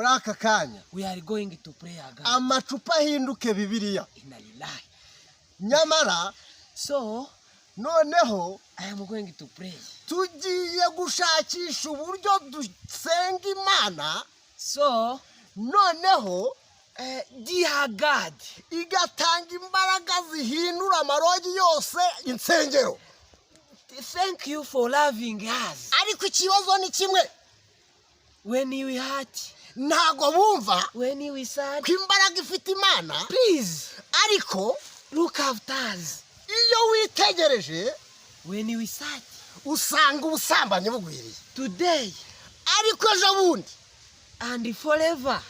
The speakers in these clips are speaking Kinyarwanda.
Muri aka kanya We are going to pray again. Amacupa ahinduke Bibiliya. Inna lillahi. Nyamara So noneho I am going to pray. Tugiye gushakisha uburyo dusenga Imana. So, Noneho dear God, igatanga imbaraga zihindura amalodge yose insengero. Thank you for loving us. Ariko ikibazo ni kimwe. When we hurt, Ntabwo bumva when we sad, ko imbaraga ifite Imana. Please Ariko look after us. Iyo witegereje When we sad, usanga ubusambanyi bugwiriye. Today Ariko ejo bundi and forever,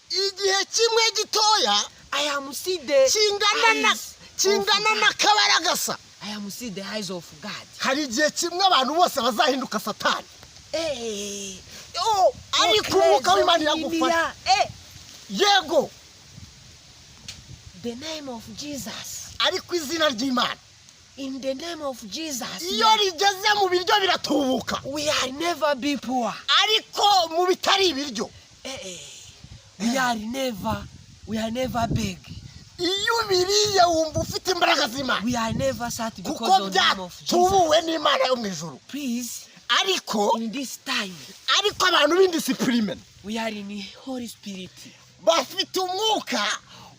igihe kimwe gitoya I am see the kingana na eyes of kingana God. N'akabaragasa. I am see the eyes of God. Hari igihe kimwe abantu bose bazahinduka Satani. Hey, oh, Ariko umwuka w'Imana iragufasha. Hey, Yego. The name of Jesus. Ariko izina ry'Imana In the name of Jesus, iyo rigeze mu biryo biratubuka. We are never be poor. Ariko mu bitari ibiryo Eh, eh. We are never beg. Iyo ubiriye wumva ufite imbaraga z'Imana. We are never sad Kuko because of the name of Jesus. byatubuwe n'Imana yo mu ijuru. Please, Ariko in this time, ariko abantu b'indiscipline we are in the Holy Spirit. Bafite umwuka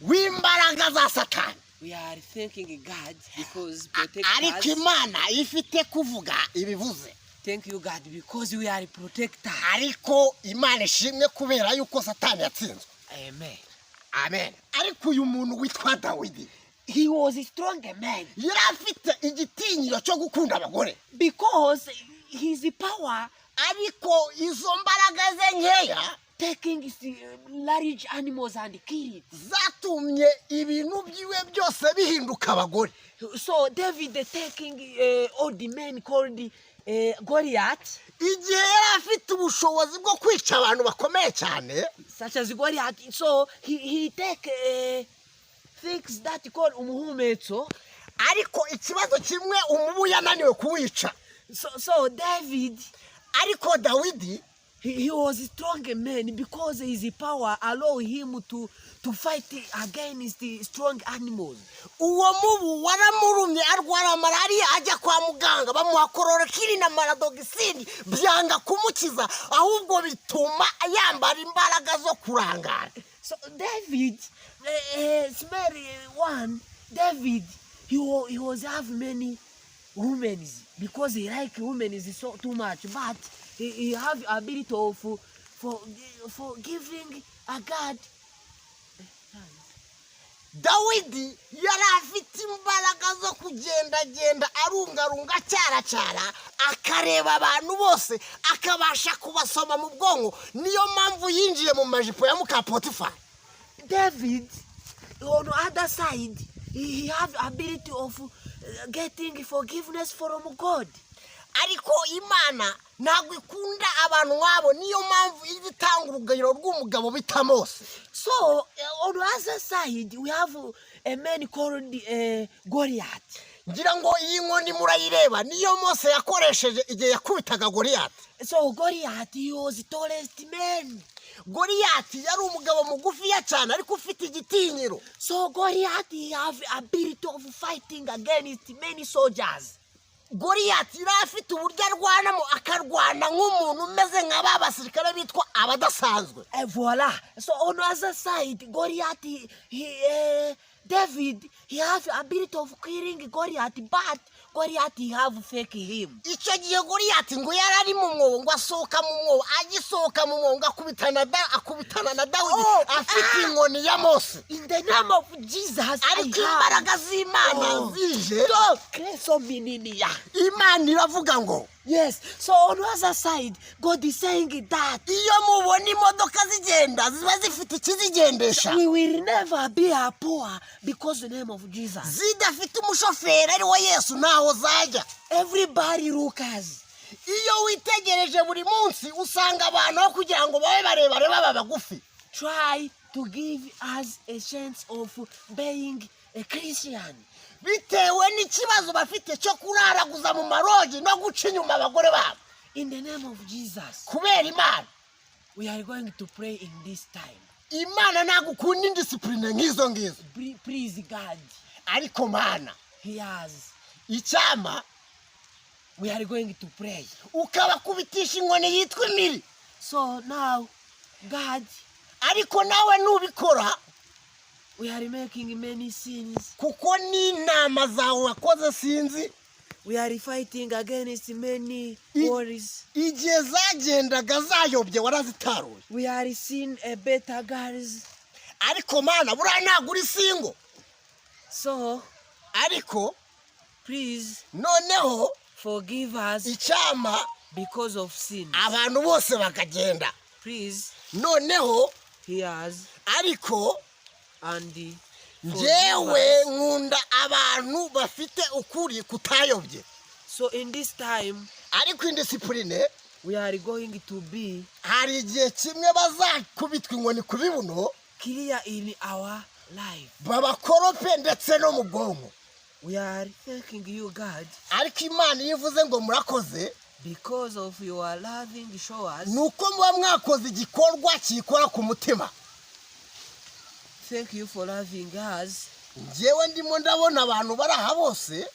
w'imbaraga za Satani. We are thanking God because protect Ariko us. Imana ifite kuvuga ibivuze. Thank you, God, because we are protected. Ariko Imana ishimwe kubera yuko Satani yatsinzwe. Amen. Amen. Ariko uyu muntu witwa Dawidi He was a strong man yari afite igitinyiro cyo gukunda abagore. Because his power Ariko izo mbaraga ze nkeya taking large animals and kill it. Zatumye ibintu byiwe byose bihinduka abagore. So David taking all the men called Goliath, Igihe yari afite ubushobozi bwo kwica abantu bakomeye cyane such as Goliath. So he take things that called umuhumetso. Ariko ikibazo kimwe umubu yananiwe kuwica. So David, Ariko Dawidi he was a strong man because his power allow him to fight against the strong animals. Uwo mubu waramurumye arwara malariya ajya kwa muganga bamuha chloroquine na maradogisini byanga kumukiza ahubwo bituma yambara imbaraga zo kurangara. So David, smell one, David, he was have many women because he like women is so too much, but he have ability of for giving a God. Dawidi yari afite imbaraga zo kugendagenda arungarunga acyaracyara akareba abantu bose akabasha kubasoma mu bwonko niyo mpamvu yinjiye mu majipo ya muka Potifari. David, on the other side, he have ability of getting forgiveness from God. Ariko Imana ntabwo ikunda abantu nk'abo niyo mpamvu ijya itanga urugero rw'umugabo bita Mose. So on the other side, we have a man called Goliath. Ngira ngo iyi nkoni murayireba niyo Mose yakoresheje igihe yakubitaga Goriyati. So Goliath, he was tallest man. Goriyati yari umugabo mugufiya cyane ariko ufite igitinyiro. So Goliath, he have ability of fighting against many soldiers. Goriyati yari afite uburyo arwanamo akarwana nk'umuntu umeze nka ba basirikare bitwa abadasanzwe. Et voilà. So on the other side, Goliath, David, he have ability of killing Goliath, but Goliath, he have fake him. Icyo gihe Goriyati ngo yari ari mu mwobo ngo asohoka mu mwobo agisohoka mu mwobo ngo akubitana na Dawidi Oh, afite ah. inkoni ya Mose. In the name of Jesus, Ariko imbaraga z'Imana Oh. zije Kreso minini ya. Imana iravuga ngo Yes. So on the other side, God is saying that iyo mubona imodoka zigenda ziba zifite ikizigendesha. We will never be a poor because the name of Jesus. Zidafite umushoferi ari we Yesu ntaho zajya. Everybody look us. Iyo witegereje buri munsi usanga abantu aho kugira ngo babe barebare baba bagufi. Try to give us a chance of being a Christian. Bitewe n'ikibazo bafite cyo kuraraguza mu malodge no guca inyuma abagore babo. In the name of Jesus, Kubera Imana We are going to pray in this time. Imana ntabwo ukunda indiscipline nk'izo ngizo. Please, God, Ariko Mana, He has. icyama We are going to pray. Ukabakubitisha inkoni yitwa imiri. So now, God, Ariko nawe nubikora, we are making many sins. Kuko n'inama zawe wakoze sinzi. We are fighting against many worries. Igihe zagendaga zayobye warazitaruye. We are seeing a better girls. Ariko Mana, buriya ntabwo uri single. So Ariko please noneho forgive us icyama because of sins. Abantu bose bakagenda. Please Noneho hear us ariko and forgive njyewe us. Nkunda abantu bafite ukuri kutayobye. So in this time, Ariko indiscipline, we are going to be hari igihe kimwe bazakubitwa inkoni ku bibuno, clear in our life. Babakorope ndetse no mu bwonko. We are thanking you, God, Ariko Imana iyo ivuze ngo murakoze, because of your loving show us. Ni uko muba mwakoze igikorwa kikora ku mutima. Thank you for loving us. Njyewe ndimo ndabona abantu bari aha bose.